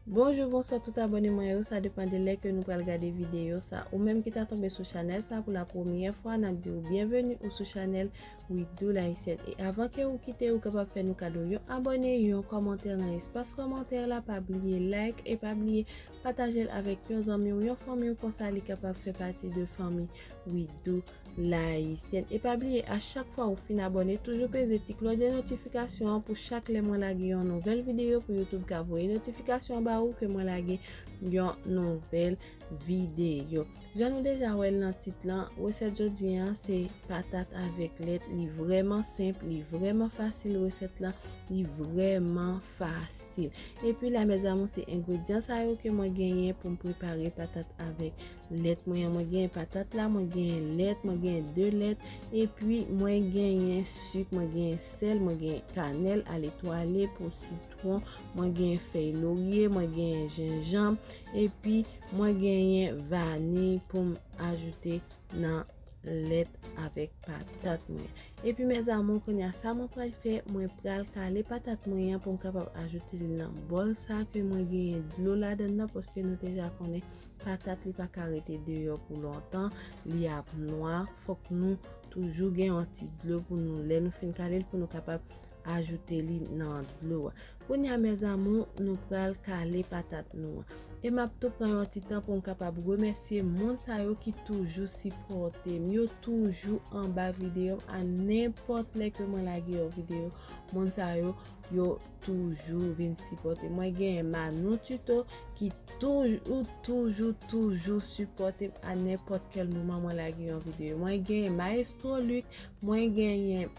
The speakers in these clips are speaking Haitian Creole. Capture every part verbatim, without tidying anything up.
Bonjou, bonswa tout abòne mwen yo, sa depann de lè ke nou pral gade videyo sa. Ou menm ki ta tonbe sou chanèl sa pou la premyè fwa, n ap di w byenveni ou sou chanèl We Do Layisyèn. E avan ke ou kite, ou kapab fè nou kado yon abòne, yon kòmantè nan espas kòmantè la, pa bliye like e pa bliye pataje l avèk yon zanmi w, yon fanmi w, konsa li kapab fè pati de fanmi We Do Layisyèn. E pa bliye, a chak fwa ou fin abòne, toujou peze ti klòch de notifikasyon an pou chak lè mwen lage yon nouvèl videyo pou YouTube ka voye notifikasyon ba ou ke mwen lage yon nouvèl videyo. Jan nou deja wè l nan tit lan, resèt jodi an se patat avèk lèt. Li vrèman senp, li vrèman fasil resèt lan, li vrèman fasil. Epi la, mezanmi, se engredyan sa yo ke mwen genyen pou m prepare patat avèk lèt mwen an. Mwen genyen patat la, mwen genyen lèt, mwen genyen de lèt, epi mwen genyen sik, mwen genyen sèl, mwen genyen kanèl aletwale pou sitwon, mwen genyen fèy lorye, mwen genyen jenjanm, epi mwen genyen vaniy pou m ajoute nan lèt avèk patat mwen. Epi, mezanmi, kounye a, sa mwen pral fè, mwen pral kale patat mwen an pou m kapab ajoute li nan bòl sa ke mwen genyen dlo ladan l nan, paske nou deja konnen patat li pa ka rete deyò pou lontan, li ap nwa, fòk nou toujou gen yon ti dlo pou nou, lè nou fin kale l, pou nou kapab ajoute li nan dlo a. Kounye a, mezanmi, nou pral kale patat nou an. E m ap tou pran yon ti tan pou m kapab remèsye moun sa yo ki toujou sipòte m, yo toujou anba videyo m a nenpòt lè ke mwen lage yon videyo. Moun sa yo, yo toujou vin sipòte m. Mwen genyen Manou Tuto ki toujou, toujou, toujou sipòte m a nenpòt kèl moman mwen lage yon videyo. Mwen genyen Maestro Luc, mwen genyen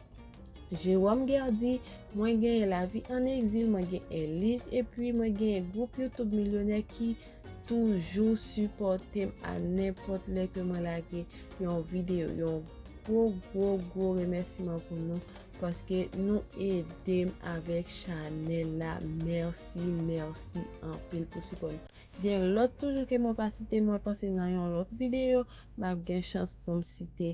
Jérôme Guerdy, mwen genyen Lavi an Egzil, mwen gen Elij, epi mwen genyen gwoup YouTube Milyonè ki toujou sipòte m a nenpòt lè ke mwen lage yon videyo. Yon gwo, gwo, gwo remèsiman pou nou, paske nou ede m avèk chanèl la. Mèsi, mèsi anpil pou sipò nou. Gen lòt toujou ke mwen pa site, mwen panse nan yon lòt videyo, m ap gen chans pou m site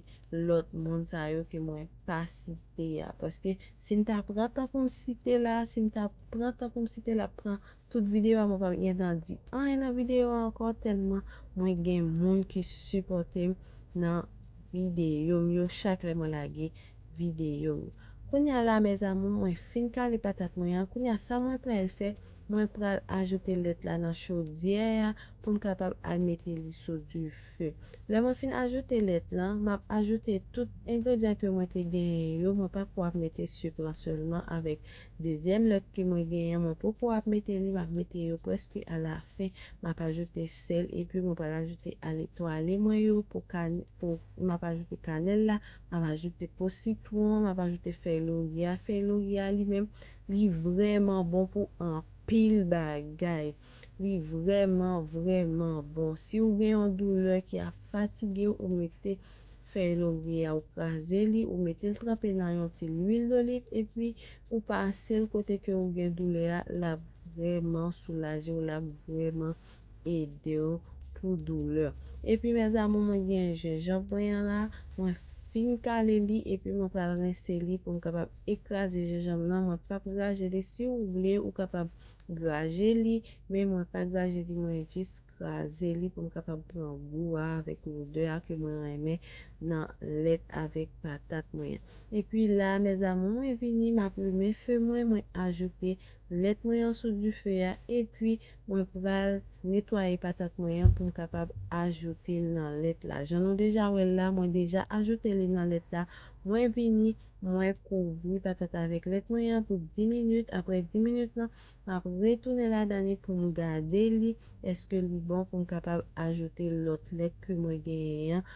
lòt moun sa yo ke mwen pa site a. Paske si m ta pran tan pou m site la, si m ta pran tan pou m site l, ap pran tout videyo a, mwen p ap gen tan di anyen nan videyo a ankò, tèlman mwen gen moun ki sipòte m nan videyo m yo, chak lè mwen lage videyo m yo. Kounye a la, mezanmi, mwen fin kale patat mwen an. Kounye a, sa mwen pral fè, mwen pral ajoute lèt la nan chodyè a pou m kapab al mete li sou dife. Lè mwen fin ajoute lèt lan, m ap ajoute tout engredyan ke mwen te genyen yo. Mwen poko ap mete sik lan sèlman avèk dezyèm lèt ke mwen genyen. Mwen poko ap mete li, m ap mete yo prèske alafen. M ap ajoute sèl, epi mwen pral ajoute aletwale mwen yo pou kan-, pou, m ap ajoute kanèl la, m ap ajoute po sitwon, m ap ajoute fèy lorye a. Fèy lorye a li menm, li vrèman bon pou anpil bagay. Li vrèman, vrèman bon. Si w gen yon doulè ki ap fatige w, ou mete fèy lorye a, ou kraze li, ou mete l tranpe nan yon ti lwil doliv, epi ou pase l kote ke ou gen doulè a, l ap vrèman soulaje w, l ap vrèman ede w pou doulè. Epi, mezanmi, mwen gen jenjanm mwen an la, mwen fin kale li, epi mwen pral rense li pou m kapab ekraze jenjanm nan. Mwen p ap graje li. Si w vle, ou kapab graje li, men mwen pa graje li, mwen jis kraze li pou m kapab pran gou a avèk lodè a ke mwen renmen nan lèt avèk patat mwen an. Epi la, mezanmi, mwen vini, m ap limen fe mwen, mwen ajoute lèt mwen an sou dife a, epi mwen pral netwaye patat mwen an pou m kapab ajoute l nan lèt la. Jan nou deja wè l la, mwen deja ajoute li nan lèt la. Mwen vini, mwen kouvri patat avèk lèt mwen an pou dis minit. Apre dis minit lan, m ap retounen ladan li pou m gade li, èske li bon pou m kapab ajoute lòt lèt ke mwen genyen an